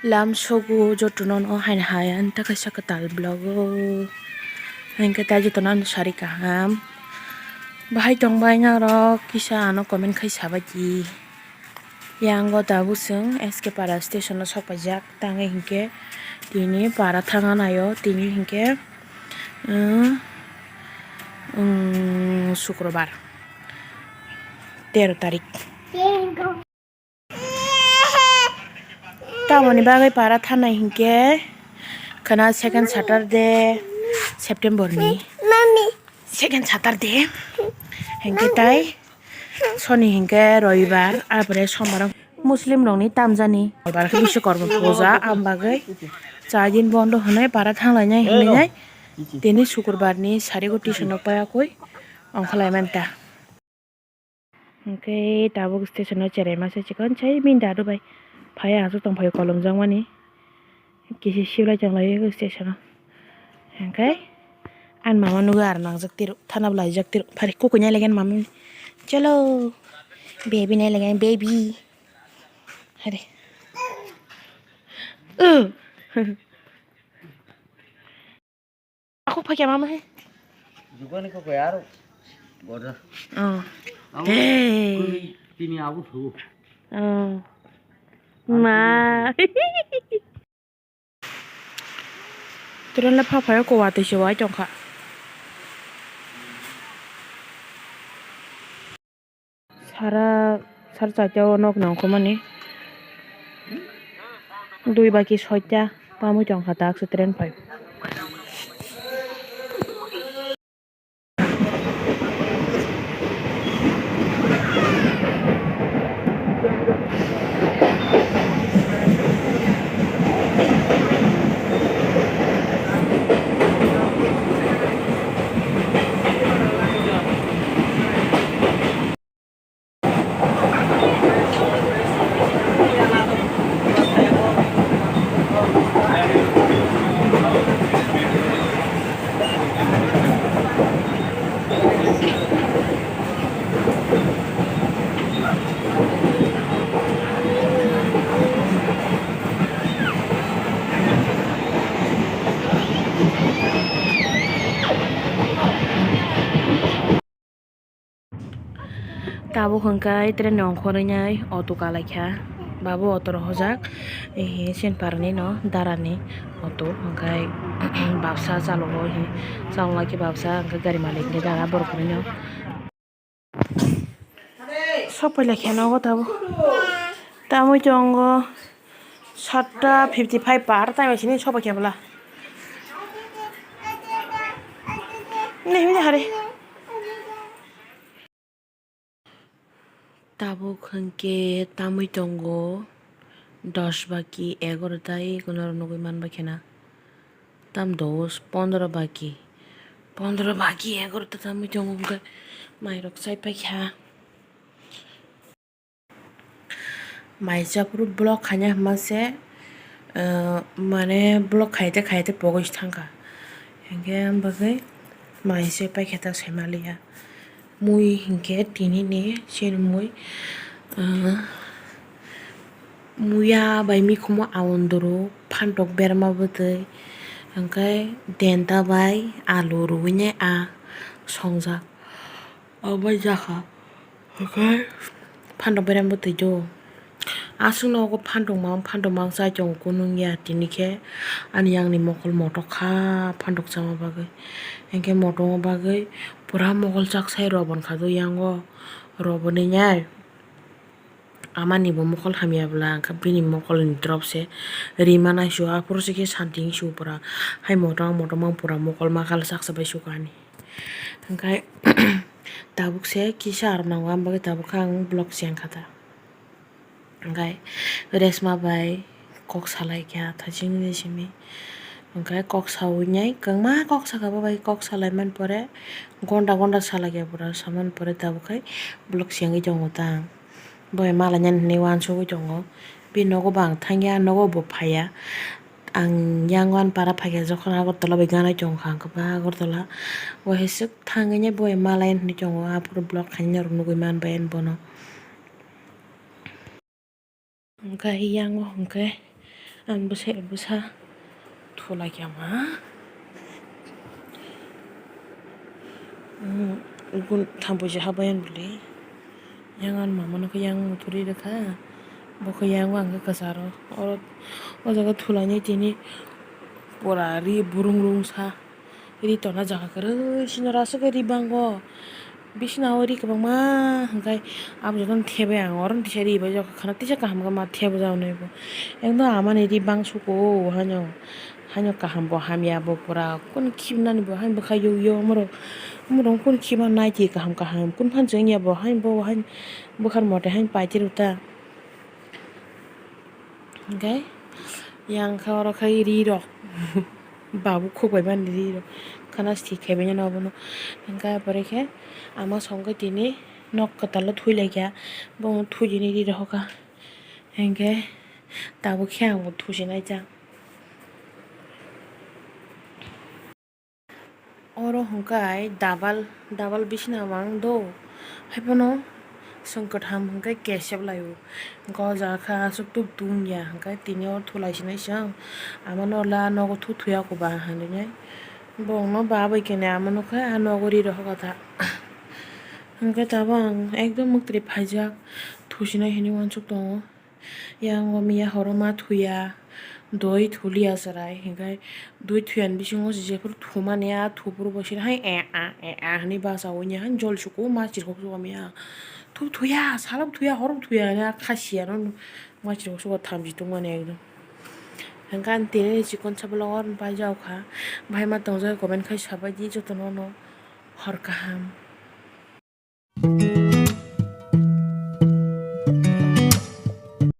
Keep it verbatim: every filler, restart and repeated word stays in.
Lam sogo jotono no haino hai ang ta kaisa kwtal vlog o. Hinkhe tai jotono ano sari kaham. Bahai tongbai norok kisa ano comment khai sabaidi. Yang o tabuk chwng S K para station o sok paijak. Tangwi hinkhe tini para thangna naio. Tini hinkhe, um, um, Sukrobar, tero tarik. Tamoni bagwi para thanai hinkhe khwna second Saturday September ni. Second Saturday hinkhe tai soni hinkhe roibar, apore sombar Muslim rokni tamjani. Roibar khe Biswakorma puja, am bagwi char din bondo hwnwi para thanglainai hinwi tini Sukrobar ni sarigo tuition rok paiya koi ongkholai manta. Hwnkhe tabuk station o cherai masa chikon sai bini dadu bai phai aswk tongphai kolom jakmani kisi siblai tonglai o station o. Hwnkhe ani mama nugwi aro nangjak tiro thana bo laijak tiro phari kukui nai lagi ani mama ni cholo baby nai lagi baby hari. Ako phai khe mama hai. Jugani kok yar. Gorda. Oh. Amo hey. Tini abu thu. Oh. Ma. Train le pha phai ko watwi se wai tongkha. Sara sar charta o nok nangkukmani. Dui baki soita tamwi tongkha ta aksa train phai. Tabuk hwnkhe train ni ongkhorwi nai auto kalaikha, ba bo auto rohorjak, eh, Senpar ni no Dara ni auto, hwnkhe babsa chalogo, eh, chaloknai khe babsa, hwnkhe gari malik ni dara borok hinwi no. Sok pailai khe nogo tabuk. Tamwi tongo satta fifty five par, tai bai sini sok pai khe bwla. Nini hwnwi hari. Tabuk hwnkhe tamwi tongo dos baki egaroh tai, eko norok nugwi manbai khena. Tam dos, pondro baki, pondro baki egaroh ta tamwi tongo, hwnkhe mairok chaipaikha. Mai chaphuru vlog khaina hwnma se, ah, mane vlog khaite khaite pogwi se thangkha, hinkhe am bagwi mai se paikha ta saimaliya. Mui hinkhe tini ni chini mui, ah, muya bai mikhumu aondoro phantok berma bwtwi, hinkhe denta bai alu rwui nai ah songjak. Obo jakha. Oke. Phantok berem bo twi do. Aswk no ogo phantok mang, phantok mang chai tongo kunu wngya tini khe ani yang ni mokol motok kha phantok chama bagwi. Hinkhe motok bagwi pura mokol chak sai robon kha do yang o. Roboni nai. Ama ni bo mokol hamya bwla, hwnkhe bini mokol ni drop se rima nai su, aphuru se khe santi wng su pura. Hai motom motom wng pura mokol makal saksa bai su kha ani. Hwnkhe tabuk se kisa aro nango, aboni bagwi tabuk khe ang vlog se wng kha ta. Hwnkhe rest ma bai kok salai kha thaching ni simi. Hwnkhe kok saui nai kwbangma kok saka bo bai kok salai man pore, gonda gonda salai kha pura, saman pore tabuk khe vlog se wngwi tongo ta ang. Bo bai malainani hinwi uansugwi tongo. Bini nogo bo ang thangya, nogo bo phaiya. Ang yang uan para phaikha, jokhon Agartala bai ganai tongkha, ang khe ba Agartala. Bo hai swk thangwi nai bo bai malai hinwi tongo, aphuru vlog khainai norok nugwi manbai ani bono. Hwnkhe yang o hwnkhe Ang bwsa bwsa thulai kha ma. Hmm, gun thampuisa habai ang bwlwi. Yang ang mama no khe yang muthuri rwkha. Bo khe yang ang khe kwcharo. Oro o jaga thulainai tini pura ri burung rung sa. Ri tona jaga kwrwi sino aswk khe ri bango. Bisina o ri kwbangma hwnkhe abo jotono thebai ang oro tisa ri bai jokha khana tisa kaham khe ma thebo jao nai bo. Ekdom amani ri bangsuko haino, haino kaham bo hamya bo pura kunu khibnani bo haino bwkha yo yo omorok, omorok kunu khibna naidi kaham kaham kunu phan chwngya bo haino bo haino bwkhar mote haino paitiro ta. Hwnkhe yang khe oro khe ri rok babu khuk bai mani ri rok khana sithik khai bai nani obono. Hwnkhe apore khe ama songkhe tini nok kwtal o thwi lai kha, bo thwi tini ri rok kha. Hwnkhe tabuk khe ang bo thusi nai ta. Oro hwnkhe double, double bisina mang do. Haiphano chwng kwtham hwnkhe kesep laio. Hwnkhe o jaga khe aswk tuk tung ya hwnkhe tini o thulai sinai chwng. Amano la nogo thu thuya koba hinwi nai. Bongno ba bai kene amano khe a nogo ri rohorkha ta. Hwnkhe tabuk ang ekdom mwktwi phaijak thusinai hinwi uansuk tongo. Yang o miya horo ma thuya, doi thuliya chwrai, hwnkhe doi thuya ni bisingo se jephuru thumani a thupuru bo sini hai e a e a hinwi basa o, ya hani jol suku ma chirkhok suka miya. Thu thuya, salo bo thuya, horo bo thuya, ya khasiya no ma chirkhok suka thamchi tongmani ekdom. Hwnkhe ani tini chikon sa vlog o paijak kha, bahai ma tongjak comment khai sabaidi jotono no hor kaham.